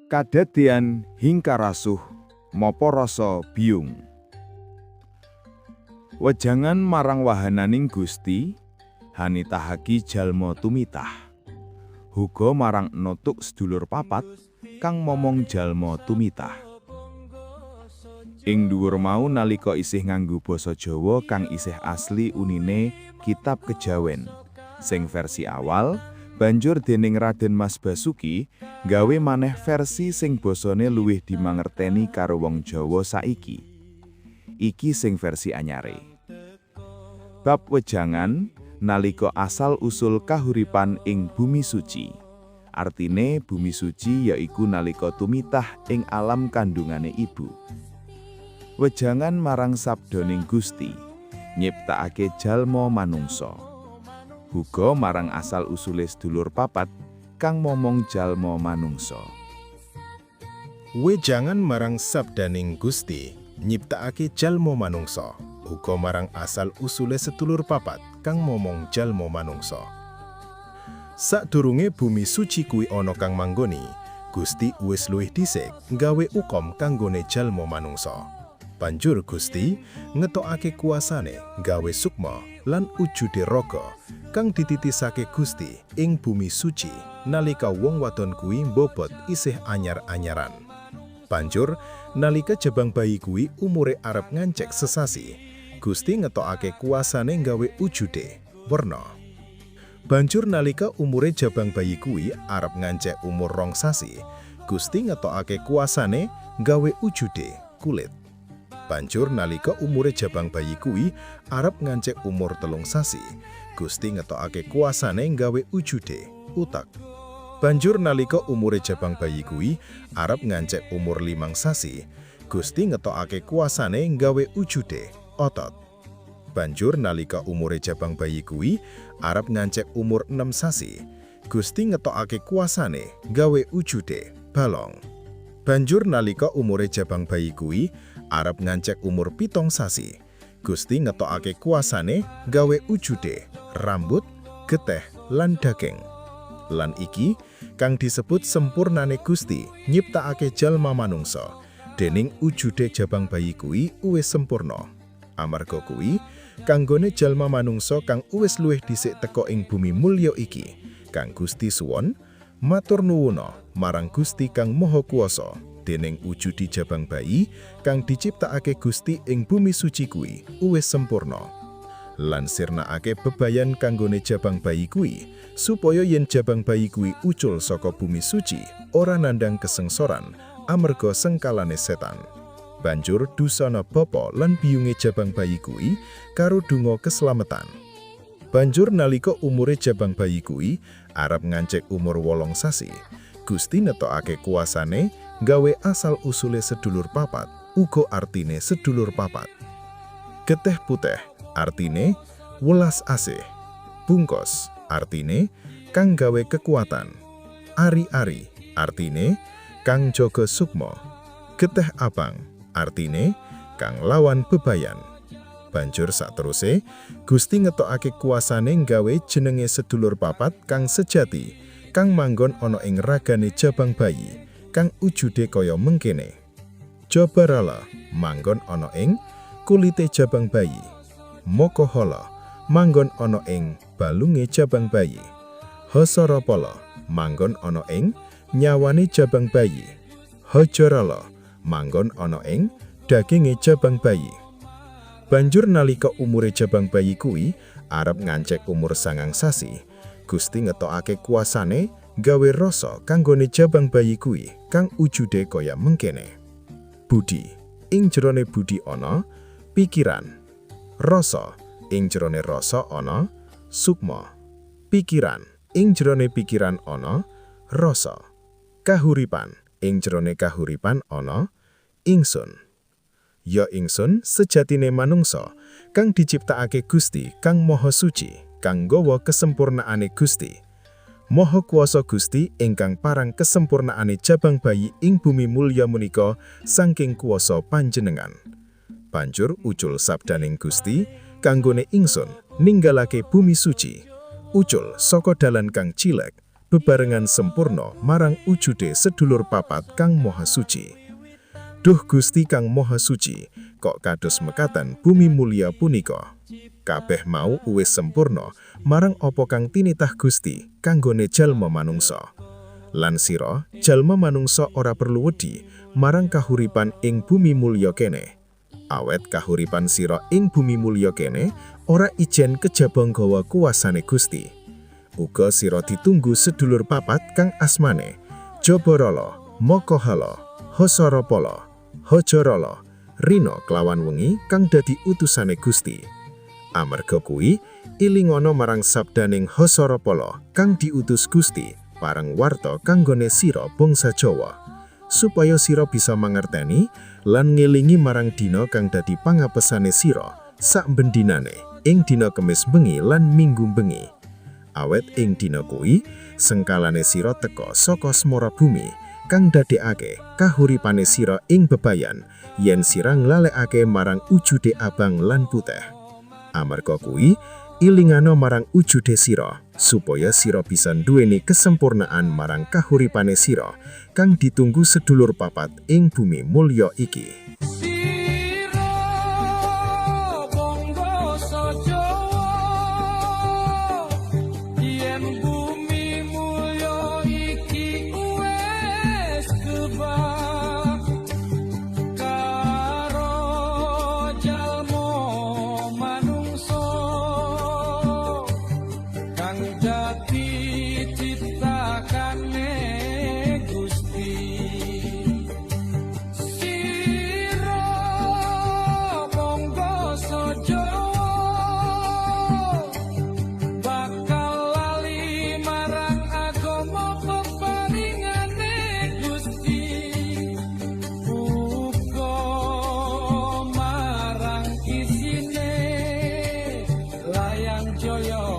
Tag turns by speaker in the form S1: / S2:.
S1: Kadadean hingkarasuh mapa rasa biyung. Wejangan marang wahananing Gusti hanitahake jalma tumitah. Huga marang nutuk sedulur papat kang momong jalma tumitah. Ing dhuwur mau nalika isih nganggo basa Jawa kang isih asli unine Kitab Kejawen. Sing versi awal banjur dening Raden Mas Basuki gawe maneh versi sing basane luwih dimangerteni karo wong Jawa saiki. Iki sing versi anyare. Bab wejangan nalika asal usul kahuripan ing bumi suci. Artine bumi suci yaiku nalika tumitah ing alam kandungane ibu. Wejangan marang sabdaning Gusti nyiptakake jalma manungsa. Huga marang asal usule sedulur papat kang momong jalma manungsa.
S2: Wejangan marang sabdaning Gusti nyiptakake jalma manungsa, uga marang asal usule sedulur papat kang momong jalma manungsa. Sadurunge bumi suci kuwi ana kang manggoni, Gusti wis luwih dhisik nggawe ukom kanggone jalma manungsa. Banjur Gusti ngetokake kuasane nggawe sukma lan ujude raga kang dititisake Gusti ing bumi suci nalika wong wadon kuwi mbobot isih anyar-anyaran. Banjur nalika jabang bayi kuwi umure arep ngancek sesasi, Gusti ngetokake kuasane nggawe ujude werna. Banjur nalika umure jabang bayi kuwi arep ngancek umur 2 sasi, Gusti ngetokake kuasane nggawe ujude kulit. Banjur nalika umure jabang bayi kuwi arep ngancek umur 3 sasi, Gusti ngetokake kuasane nggawe ujude utek. Banjur nalika umure jabang bayi kuwi arep ngancek umur 5 sasi, Gusti ngetokake kuasane nggawe ujude otot. Banjur nalika umure jabang bayi kuwi arep ngancek umur 6 sasi, Gusti ngetokake kuasane nggawe ujude balong. Banjur nalika umure jabang bayi kuwi arep ngancek umur 7 sasi, Gusti ngetokake kuasane nggawe ujude rambut, geteh lan daging. Lan iki kang disebut sempurnane Gusti nyiptakake jalma manungsa, dening ujude jabang bayi kuwi uwis sempurna. Amarga kuwi, kanggone jalma manungsa kang uwis luwih dhisik teka ing bumi mulya iki, kang Gusti suwon, matur nuwuna marang Gusti kang Maha Kuwasa, dening ujude jabang bayi kang diciptakake Gusti ing bumi suci kuwi uwis sempurna. Lan sirnakake bebayan kanggone jabang bayi kuwi, supaya yen jabang bayi kuwi ucul saka bumi suci, ora nandang kesengsoran amarga sengkalane setan. Banjur dusana bapa lan biyunge jabang bayi kuwi karo donga keslametan. Banjur nalika umure jabang bayi kuwi arep ngancek umur 8 sasi, Gusti netokake kuasane nggawe asal usule sedulur papat, uga artine sedulur papat. Geteh putih artine welas asih. Bungkos artine kang gawe kekuatan. Ari-ari artine kang jaga sukma. Geteh abang artine kang lawan bebayan. Banjur sakteruse Gusti ngetokake kuasane nggawe jenenge sedulur papat kang sejati, kang manggon ana ing ragane jabang bayi, kang ujude kaya mengkene. Jabarala manggon ana ing kulite jabang bayi. Mokohola manggon ana ing balunge jabang bayi. Hosoropola manggon ana ing nyawane jabang bayi. Hojorala manggon ana ing daginge jabang bayi. Banjur nalika umure jabang bayi kuwi arep ngancek umur 9 sasi, Gusti ngetokake kuasane gawe rasa kanggone jabang bayi kuwi kang ujude kaya mengkene. Budi, ing jerone budi ana pikiran. Rasa, ing jerone rasa ana sukma. Pikiran, ing jerone pikiran ana rasa. Kahuripan, ing jerone kahuripan ana ingsun. Ya ingsun sejatine manungsa kang diciptakake Gusti kang Maha Suci, kang nggawa kesempurnaane Gusti. Maha Kuwasa Gusti ingkang parang kesempurnaane jabang bayi ing bumi mulya menika saking kuwasa panjenengan. Banjur ucul sabdaning Gusti kanggone ingsun ninggalake bumi suci. Ucul saka dalan kang cilek. bebarengan sempurna marang ujude sedulur papat kang maha suci. Duh Gusti kang maha suci, kok kados mekaten bumi mulya punika. Kabeh mau uwis sempurna marang apa kang tinitah Gusti kanggone jalma manungsa. Lan sira, jalma manungsa ora perlu wedi marang kahuripan ing bumi mulya kene. Awet kahuripan sira ing bumi mulya kene ora ijen kejaba nggawa kuasane Gusti. Uga sira ditunggu sedulur papat kang asmane Jabarala, Makahala, Hosarapala, Hajarala, rina kelawan wengi kang dadi utusane Gusti. Amarga kuwi, ilingono marang sabdaning Hosarapala kang diutus Gusti pareng warta kanggone sira bangsa Jawa, supaya sira bisa mangerteni lan ngelingi marang dina kang dadi pangapesane sira sak bendinane ing dina Kemis bengi lan Minggu bengi. Awet ing dina kuwi sengkalane sira teka saka semara bumi kang dadekake kahuripane sira ing bebayan yen sira nglalekake marang ujude abang lan putih. Amarga kuwi, ilingano marang ujude sira supaya sira bisa nduweni kesempurnaan marang kahuripane sira kang ditunggu sedulur papat ing bumi mulya iki.
S3: Sira bangsa Jawa, yen bumi mulya iki wis kebak karo jalma manungsa kang dadi ciptakane Gusti. Sira bangsa Jawa bakal lali marang agama peparingane Gusti, uga marang isine layang jaya.